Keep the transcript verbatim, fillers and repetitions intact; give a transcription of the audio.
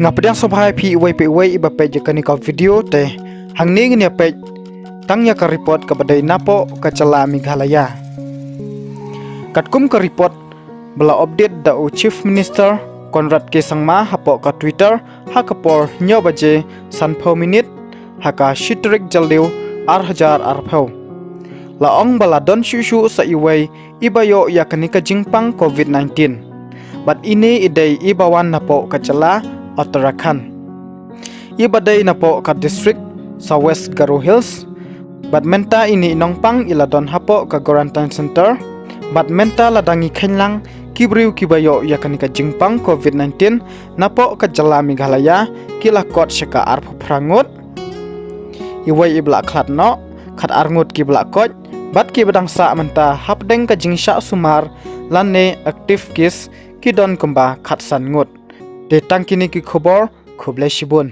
Nga pdiang sngewbha ïa phi iwei pa iwei iba peit ïa kane ka video te. Hangne ngin ïa peit tang ïa ka report kaba dei napoh ka jylla Meghalaya. Katkum ka report ba la update da u Chief Minister Conrad K Sangma hapoh ka Twitter ha ka por hynñiew baje sanphew minit ha ka shi tarik Jylliew ar hajar arphew. La ong ba la don shuh shuh sa iwei iba ïoh ïa kane ka jingpang covid nineteen. Bad ine i dei iba wan napoh ka jylla Uttarakhand, iba dei napoh ka district sa West Garo Hills. Bad mynta ine i nongpang i la don hapoh ka quarantine center. Bad mynta lada ngi kheiñ lang, ki briew kiba ïoh ïa kane ka jingpang covid nineteen napoh ka jylla Meghalaya ki la kot sha ka arphew phra ngut. Iwei iba la khlad noh, khatar ngut kiba la koit. Bad kiba dang sah mynta hapdeng ka jingshah sumar lane active case ki don kumba khatsan ngut. Te tang kine ki khubor, khublei shibun.